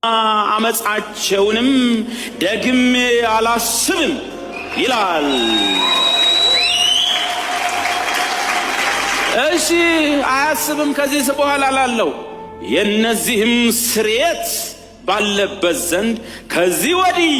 አመፃቸውንም ደግሜ አላስብም ይላል። እሺ አያስብም ከዚህ በኋላ ላለው የእነዚህም ስርየት ባለበት ዘንድ ከዚህ ወዲህ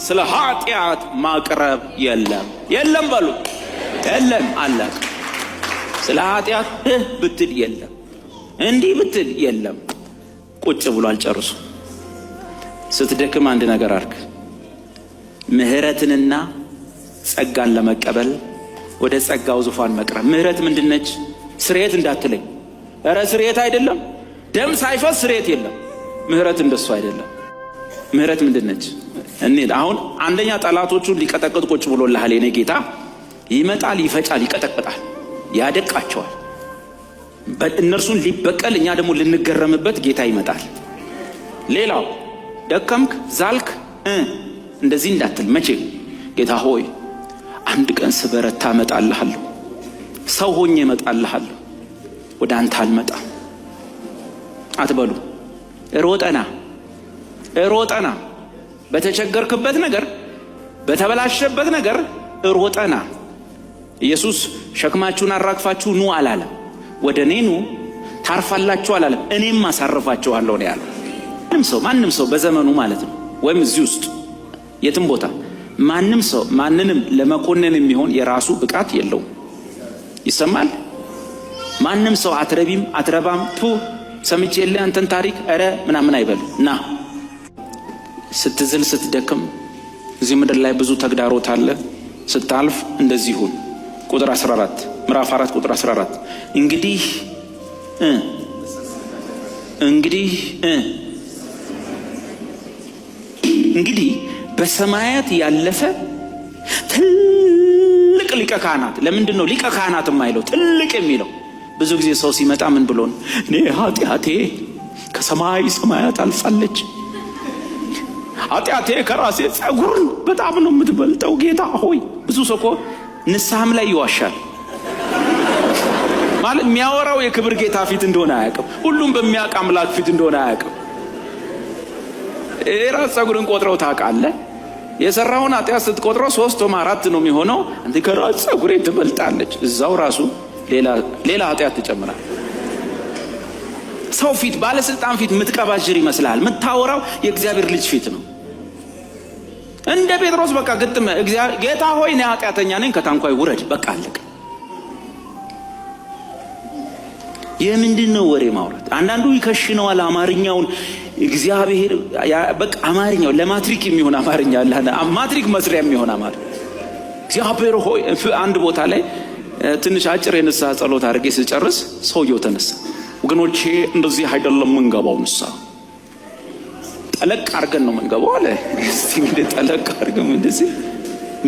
ስለ ኃጢአት ማቅረብ የለም። የለም በሉ፣ የለም፣ አለቀ። ስለ ኃጢአት ብትል የለም፣ እንዲህ ብትል የለም። ቁጭ ብሏል ጨርሶ። ስትደክም አንድ ነገር አርግ። ምህረትንና ጸጋን ለመቀበል ወደ ጸጋው ዙፋን መቅረብ። ምህረት ምንድነች? ስርየት እንዳትለኝ። እረ ስርየት አይደለም፣ ደም ሳይፈስ ስርየት የለም። ምህረት እንደሱ አይደለም። ምህረት ምንድነች? እንሂድ አሁን። አንደኛ ጠላቶቹን ሊቀጠቅጥ ቁጭ ብሎልሃል። የኔ ጌታ ይመጣል፣ ይፈጫል፣ ይቀጠቅጣል፣ ያደቃቸዋል። እነርሱን ሊበቀል እኛ ደግሞ ልንገረምበት ጌታ ይመጣል። ሌላው ደከምክ ዛልክ እንደዚህ እንዳትል መቼ ጌታ ሆይ አንድ ቀን ስበረታ እመጣልሃለሁ፣ ሰው ሆኜ እመጣልሃለሁ፣ ወደ አንተ አልመጣም አትበሉ። ሮጠና ሮጠና በተቸገርክበት ነገር በተበላሸበት ነገር ሮጠና። ኢየሱስ ሸክማችሁን አራግፋችሁ ኑ አላለም። ወደ እኔ ኑ ታርፋላችሁ አላለም። እኔም አሳርፋችኋለሁ ነው ያለው። ማንም ሰው በዘመኑ ማለት ነው፣ ወይም እዚህ ውስጥ የትም ቦታ ማንም ሰው ማንንም ለመኮንን የሚሆን የራሱ ብቃት የለውም። ይሰማል። ማንም ሰው አትረቢም፣ አትረባም፣ ቱ ሰምቼ የለ አንተን ታሪክ ኧረ ምናምን አይበል። ና ስትዝል ስትደክም፣ እዚህ ምድር ላይ ብዙ ተግዳሮት አለ። ስታልፍ እንደዚህ ሁን። ቁጥር 14፣ ምዕራፍ 4 ቁጥር 14፣ እንግዲህ እንግዲህ በሰማያት ያለፈ ትልቅ ሊቀ ካህናት። ለምንድን ነው ሊቀ ካህናት የማይለው ትልቅ የሚለው? ብዙ ጊዜ ሰው ሲመጣ ምን ብሎ ነው? እኔ ኃጢአቴ ከሰማይ ሰማያት አልፋለች፣ ኃጢአቴ ከራሴ ጸጉር በጣም ነው የምትበልጠው ጌታ ሆይ። ብዙ ሰው እኮ ንስሐም ላይ ይዋሻል። ማለት የሚያወራው የክብር ጌታ ፊት እንደሆነ አያውቅም። ሁሉም በሚያውቅ አምላክ ፊት እንደሆነ አያውቅም። የራስ ጸጉርን ቆጥረው ታውቃለህ? የሰራውን ኃጢአት ስትቆጥረው 3 ወይም 4 ነው የሚሆነው። አንተ ከራስ ጸጉሬ ትበልጣለች። እዛው ራሱ ሌላ ኃጢአት ትጨምራል። ሰው ፊት፣ ባለስልጣን ፊት የምትቀባዥር ይመስልሃል። የምታወራው የእግዚአብሔር ልጅ ፊት ነው። እንደ ጴጥሮስ በቃ ግጥም፣ ጌታ ሆይ እኔ ኃጢአተኛ ነኝ፣ ከታንኳይ ውረድ፣ በቃ አለቀ። የምንድን ነው ወሬ ማውራት? አንዳንዱ ይከሽነዋል አማርኛውን። እግዚአብሔር በቃ አማርኛው ለማትሪክ የሚሆን አማርኛ አለ፣ ማትሪክ መስሪያ የሚሆን አማርኛ። እግዚአብሔር ሆይ፣ አንድ ቦታ ላይ ትንሽ አጭር የንስሐ ጸሎት አድርጌ ስጨርስ ሰውየው ተነሳ። ወገኖቼ እንደዚህ አይደለም ምንገባው፣ ንስሐ ጠለቅ አድርገን ነው ምንገባው አለ። እስቲ እንግዲህ ጠለቅ አድርገን እንደዚህ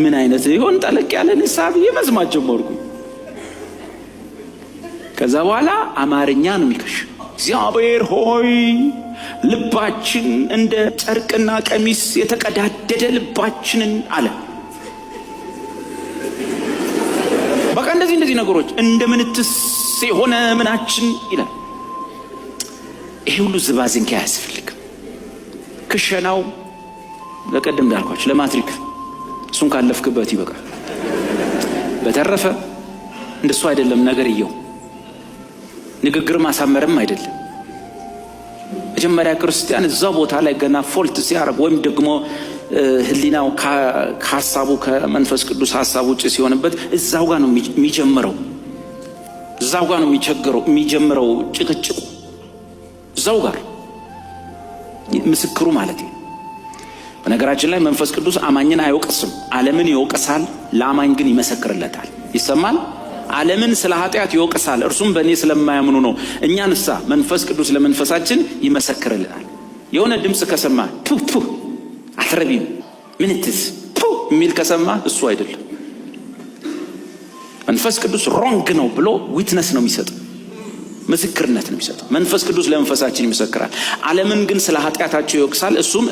ምን አይነት ይሆን ጠለቅ ያለ ንስሐ ብዬ መስማት ጀመርኩኝ። ከዛ በኋላ አማርኛ ነው የሚከሽ። እግዚአብሔር ሆይ ልባችን እንደ ጨርቅና ቀሚስ የተቀዳደደ ልባችንን አለ። በቃ እንደዚህ እንደዚህ ነገሮች እንደ ምንትስ የሆነ ምናችን ይላል። ይሄ ሁሉ ዝባዝንኬ አያስፈልግም። ክሸናው ለቀደም እንዳልኳችሁ ለማትሪክ እሱን ካለፍክበት ይበቃል። በተረፈ እንደሱ አይደለም ነገርየው። ንግግር ማሳመርም አይደለም። መጀመሪያ ክርስቲያን እዛው ቦታ ላይ ገና fault ሲያደርግ ወይም ደግሞ ሕሊናው ከሀሳቡ ከመንፈስ ቅዱስ ሀሳብ ውጭ ሲሆንበት እዛው ጋር ነው የሚጀምረው። እዛው ጋር ነው የሚጀምረው ጭቅጭቁ እዛው ጋር ምስክሩ ማለት ነው። በነገራችን ላይ መንፈስ ቅዱስ አማኝን አይወቅስም። ዓለምን ይወቅሳል፣ ለአማኝ ግን ይመሰክርለታል። ይሰማል። ዓለምን ስለ ኃጢአት ይወቅሳል፣ እርሱም በእኔ ስለማያምኑ ነው። እኛ ንሳ መንፈስ ቅዱስ ለመንፈሳችን ይመሰክርልናል። የሆነ ድምፅ ከሰማ ቱ ቱ አትረቢም ምንትስ ቱ የሚል ከሰማ እሱ አይደለም። መንፈስ ቅዱስ wrong ነው ብሎ witness ነው የሚሰጥ፣ ምስክርነት ነው የሚሰጠው። መንፈስ ቅዱስ ለመንፈሳችን ይመሰክራል። ዓለምን ግን ስለ ኃጢአታቸው ይወቅሳል። እሱም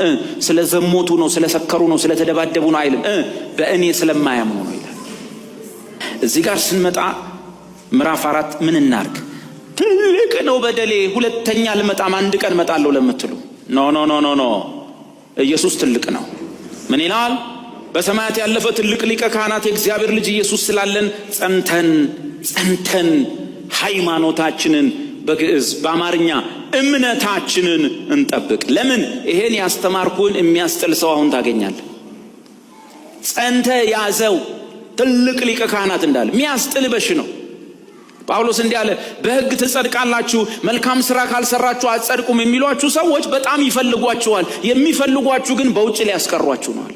ስለ ዘሞቱ ነው፣ ስለ ሰከሩ ነው፣ ስለ ተደባደቡ ነው አይልም፣ በእኔ ስለማያምኑ ነው ይላል። እዚህ ጋር ስንመጣ ምዕራፍ 4 ምን እናርግ? ትልቅ ነው በደሌ፣ ሁለተኛ አልመጣም፣ አንድ ቀን እመጣለሁ ለምትሉ No, no, no, no, no። ኢየሱስ ትልቅ ነው። ምን ይላል? በሰማያት ያለፈ ትልቅ ሊቀ ካህናት የእግዚአብሔር ልጅ ኢየሱስ ስላለን ጸንተን ጸንተን ሃይማኖታችንን፣ በግዕዝ፣ በአማርኛ እምነታችንን እንጠብቅ። ለምን? ይሄን ያስተማርኩን የሚያስጥል ሰው አሁን ታገኛለህ። ጸንተ ያዘው፣ ትልቅ ሊቀ ካህናት እንዳለ የሚያስጥል በሽ ነው። ጳውሎስ እንዲህ አለ፣ በሕግ ትጸድቃላችሁ፣ መልካም ስራ ካልሰራችሁ አትጸድቁም የሚሏችሁ ሰዎች በጣም ይፈልጓችኋል። የሚፈልጓችሁ ግን በውጭ ሊያስቀሯችሁ ነው አለ።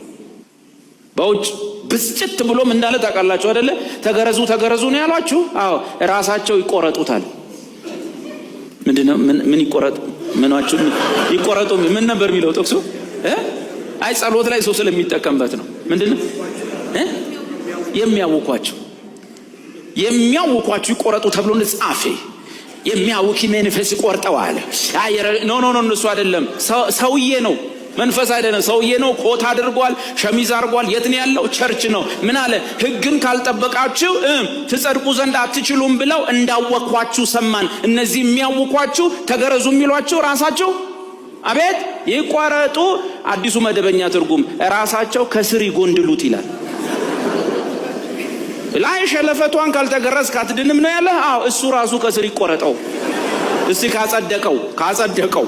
በውጭ ብስጭት ብሎም እንዳለ ታውቃላችሁ አይደለ? ተገረዙ ተገረዙ ነው ያሏችሁ። አዎ፣ ራሳቸው ይቆረጡታል። ምንድነው? ምን ይቆረጥ? ምናችሁ ይቆረጡ? ምን ነበር የሚለው ጥቅሱ? አይ፣ ጸሎት ላይ ሰው ስለሚጠቀምበት ነው። ምንድነው? የሚያውኳቸው የሚያውኳችሁ ይቆረጡ ተብሎ ጻፈ። የሚያውክ መንፈስ ይቆርጠዋል። No, no, no፣ እነሱ አይደለም፣ ሰውዬ ነው፣ መንፈስ አይደለም፣ ሰውዬ ነው። ኮት አድርጓል፣ ሸሚዝ አድርጓል። የት ነው ያለው? Church ነው። ምን አለ? ሕግን ካልጠበቃችሁ ትጸድቁ ዘንድ አትችሉም ብለው እንዳወኳችሁ ሰማን። እነዚህ የሚያውኳችሁ፣ ተገረዙ የሚሏችሁ ራሳቸው አቤት ይቆረጡ። አዲሱ መደበኛ ትርጉም ራሳቸው ከስር ይጎንድሉት ይላል። ላይ ሸለፈቷን ካልተገረዝክ አትድንም ነው ያለ። አዎ፣ እሱ ራሱ ከስር ይቆረጠው። እስቲ ካጸደቀው ካጸደቀው።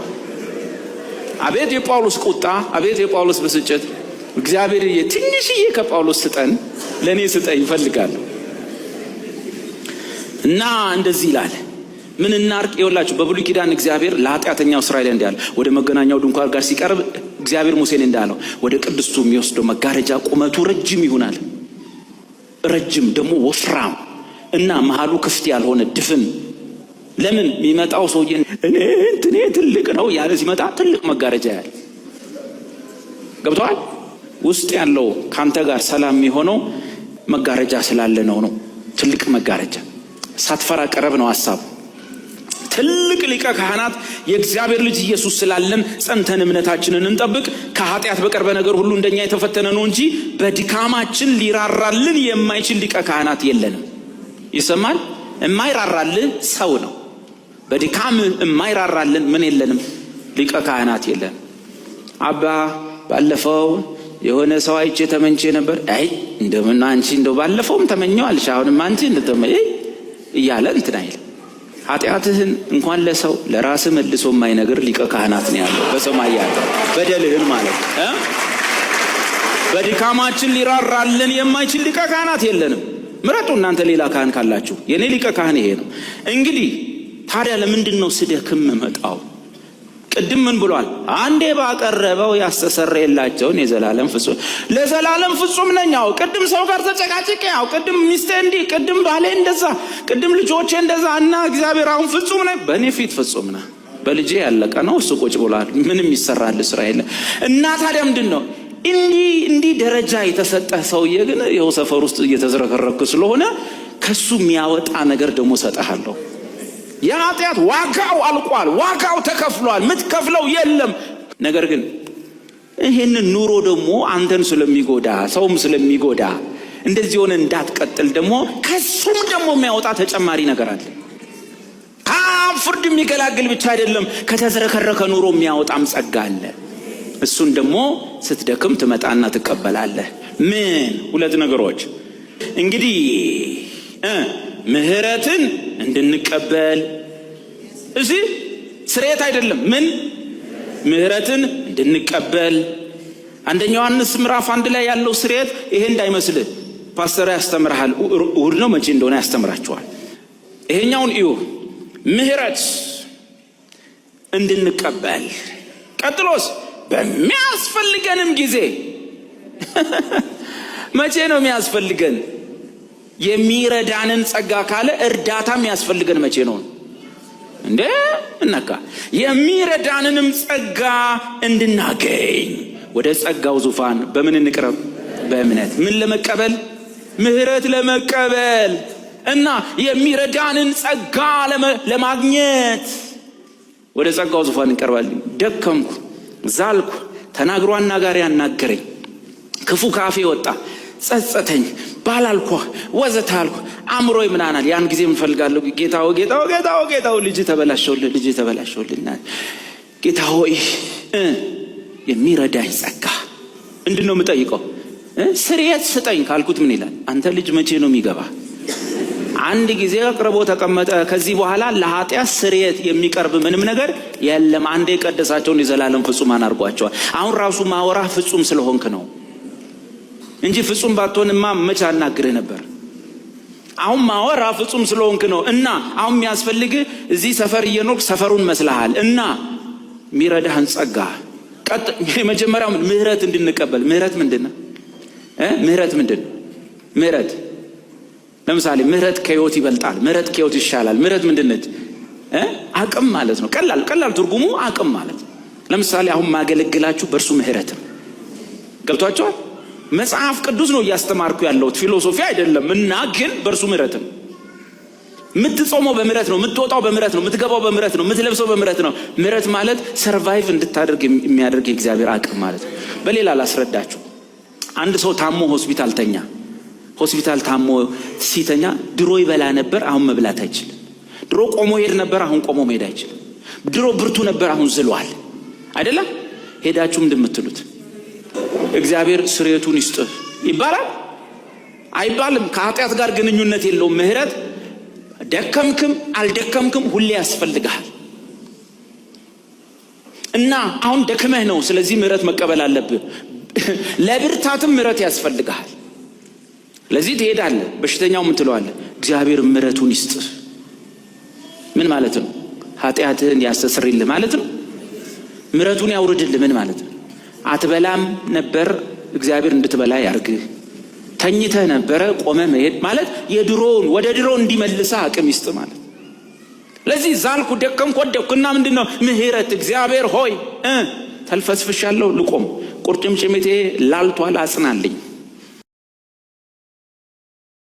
አቤት የጳውሎስ ቁጣ፣ አቤት የጳውሎስ ብስጭት። እግዚአብሔር ትንሽዬ ከጳውሎስ ስጠን፣ ለእኔ ስጠኝ ይፈልጋለሁ። እና እንደዚህ ይላል። ምን እናርቅ? ይኸውላችሁ፣ በብሉይ ኪዳን እግዚአብሔር ለኃጢአተኛው እስራኤል እንዲህ አለ። ወደ መገናኛው ድንኳን ጋር ሲቀርብ እግዚአብሔር ሙሴን እንዳለው ወደ ቅድስቱ የሚወስደው መጋረጃ ቁመቱ ረጅም ይሆናል። ረጅም ደግሞ ወፍራም እና መሃሉ ክፍት ያልሆነ፣ ድፍን። ለምን? የሚመጣው ሰውዬ እኔ እንትኔ ትልቅ ነው ያለ ሲመጣ ትልቅ መጋረጃ ያለ ገብተዋል። ውስጥ ያለው ካንተ ጋር ሰላም የሚሆነው መጋረጃ ስላለ ነው። ትልቅ መጋረጃ፣ ሳትፈራ ቀረብ ነው ሀሳቡ። ትልቅ ሊቀ ካህናት የእግዚአብሔር ልጅ ኢየሱስ ስላለን ጸንተን እምነታችንን እንጠብቅ። ከኃጢአት በቀር በነገር ሁሉ እንደኛ የተፈተነ ነው እንጂ በድካማችን ሊራራልን የማይችል ሊቀ ካህናት የለንም። ይሰማል። የማይራራልህ ሰው ነው። በድካም የማይራራልን ምን የለንም? ሊቀ ካህናት የለንም። አባ፣ ባለፈው የሆነ ሰው አይቼ ተመኝቼ ነበር። አይ፣ እንደምን አንቺ እንደው ባለፈውም ተመኘው አልሽ፣ አሁንም አንቺ እንደተመ እያለ እንትን አይልም። ኃጢአትህን እንኳን ለሰው ለራስህ መልሶ የማይነግር ሊቀ ካህናት ነው ያለው በሰማይ ያለው፣ በደልህን ማለት። በድካማችን ሊራራልን የማይችል ሊቀ ካህናት የለንም። ምረጡ እናንተ ሌላ ካህን ካላችሁ፣ የኔ ሊቀ ካህን ይሄ ነው። እንግዲህ ታዲያ ለምንድን ነው ስደክም መጣው? ቅድም ምን ብሏል? አንዴ ባቀረበው ያስተሰረየላቸውን የዘላለም ፍጹም፣ ለዘላለም ፍጹም ነኝ። አዎ፣ ቅድም ሰው ጋር ተጨቃጭቄ፣ አዎ፣ ቅድም ሚስቴ እንዲህ፣ ቅድም ባሌ እንደዛ፣ ቅድም ልጆቼ እንደዛ እና እግዚአብሔር አሁን ፍጹም ነኝ። በእኔ ፊት ፍጹም ነህ። በልጄ ያለቀ ነው። እሱ ቁጭ ብሏል። ምንም ይሰራል ስራ የለም። እና ታዲያ ምንድን ነው? እንዲህ እንዲህ ደረጃ የተሰጠህ ሰውዬ ግን ይኸው ሰፈር ውስጥ እየተዝረከረክ ስለሆነ ከሱ የሚያወጣ ነገር ደግሞ ሰጠሃለሁ። የኃጢአት ዋጋው አልቋል። ዋጋው ተከፍሏል። ምትከፍለው የለም። ነገር ግን ይህንን ኑሮ ደግሞ አንተን ስለሚጎዳ፣ ሰውም ስለሚጎዳ፣ እንደዚህ ሆነ እንዳትቀጥል ደግሞ ከሱም ደግሞ የሚያወጣ ተጨማሪ ነገር አለ። ከአብ ፍርድ የሚገላግል ብቻ አይደለም፣ ከተዝረከረከ ኑሮ የሚያወጣም ጸጋ አለ። እሱን ደግሞ ስትደክም ትመጣና ትቀበላለህ። ምን? ሁለት ነገሮች እንግዲህ፣ ምህረትን እንድንቀበል፣ እዚህ ስርየት አይደለም። ምን? ምህረትን እንድንቀበል። አንደኛ ዮሐንስ ምዕራፍ 1 ላይ ያለው ስርየት ይሄ እንዳይመስልህ፣ ፓስተር ያስተምርሃል። እሁድ ነው መቼ እንደሆነ ያስተምራችኋል። ይሄኛውን እዩ። ምህረት እንድንቀበል፣ ቀጥሎስ በሚያስፈልገንም ጊዜ። መቼ ነው የሚያስፈልገን? የሚረዳንን ጸጋ ካለ እርዳታ የሚያስፈልገን መቼ ነው? እንዴ እነካ፣ የሚረዳንንም ጸጋ እንድናገኝ ወደ ጸጋው ዙፋን በምን እንቅረብ? በእምነት። ምን ለመቀበል? ምህረት ለመቀበል እና የሚረዳንን ጸጋ ለማግኘት ወደ ጸጋው ዙፋን እንቀርባለን። ደከምኩ፣ ዛልኩ፣ ተናግሮ አናጋሪ አናገረኝ፣ ክፉ ካፌ ወጣ፣ ጸጸተኝ፣ ባላልኳ ወዘተ አልኩ፣ አእምሮ ምናናል። ያን ጊዜ እንፈልጋለሁ፣ ጌታው፣ ጌታው፣ ጌታው፣ ጌታው፣ ልጅ ተበላሸውልህ፣ ልጅ ተበላሸውልህ። ጌታ ሆይ የሚረዳኝ ጸጋ ምንድን ነው የምጠይቀው? ስርየት ስጠኝ ካልኩት ምን ይላል? አንተ ልጅ መቼ ነው የሚገባ? አንድ ጊዜ አቅርቦ ተቀመጠ። ከዚህ በኋላ ለኃጢአት ስርየት የሚቀርብ ምንም ነገር የለም። አንዴ የቀደሳቸውን የዘላለም ፍጹማን አድርጓቸዋል። አሁን ራሱ ማወራህ ፍጹም ስለሆንክ ነው እንጂ ፍጹም ባትሆንማ መቼ አናግርህ ነበር። አሁን ማወራ ፍጹም ስለሆንክ ነው። እና አሁን የሚያስፈልግህ እዚህ ሰፈር እየኖርክ ሰፈሩን መስልሃል እና የሚረዳህን ጸጋ ቀጥ የመጀመሪያው ምህረት እንድንቀበል። ምህረት ምንድን ነው? ምህረት ምንድን ነው? ምህረት ለምሳሌ ምህረት ከህይወት ይበልጣል። ምህረት ከህይወት ይሻላል። ምህረት ምንድን ነች? አቅም ማለት ነው። ቀላል ቀላል ትርጉሙ አቅም ማለት ነው። ለምሳሌ አሁን ማገለግላችሁ በእርሱ ምህረት ነው። ገብቷቸዋል። መጽሐፍ ቅዱስ ነው እያስተማርኩ ያለሁት philosophy አይደለም። እና ግን በእርሱ ምህረት ነው። የምትጾመው በምህረት ነው። የምትወጣው በምህረት ነው። የምትገባው በምህረት ነው። የምትለብሰው በምህረት ነው። ምህረት ማለት survive እንድታደርግ የሚያደርግ የእግዚአብሔር አቅም ማለት ነው። በሌላ ላስረዳችሁ። አንድ ሰው ታሞ ሆስፒታል ተኛ። ሆስፒታል ታሞ ሲተኛ ድሮ ይበላ ነበር፣ አሁን መብላት አይችልም። ድሮ ቆሞ ይሄድ ነበር፣ አሁን ቆሞ መሄድ አይችልም። ድሮ ብርቱ ነበር፣ አሁን ዝሏል። አይደለም? ሄዳችሁ እንደምትሉት እግዚአብሔር ስርየቱን ይስጥህ ይባላል አይባልም? ከኃጢአት ጋር ግንኙነት የለውም። ምህረት ደከምክም አልደከምክም ሁሌ ያስፈልግሃል። እና አሁን ደክመህ ነው፣ ስለዚህ ምህረት መቀበል አለብህ። ለብርታትም ምህረት ያስፈልግሃል። ለዚህ ትሄዳለህ። በሽተኛው ምን ትለዋለህ? እግዚአብሔር ምህረቱን ይስጥህ። ምን ማለት ነው? ኃጢአትህን ያስተሰርይልህ ማለት ነው። ምህረቱን ያውርድልህ ምን ማለት ነው? አትበላም ነበር፣ እግዚአብሔር እንድትበላ ያርግህ። ተኝተህ ነበረ፣ ቆመ መሄድ ማለት የድሮውን ወደ ድሮ እንዲመልስህ አቅም ይስጥ ማለት። ለዚህ ዛልኩ፣ ደከምኩ፣ ወደቅኩ እና ምንድን ነው ምህረት? እግዚአብሔር ሆይ ተልፈስፍሻለሁ፣ ልቆም፣ ቁርጭምጭሚቴ ላልቷል፣ አጽናልኝ።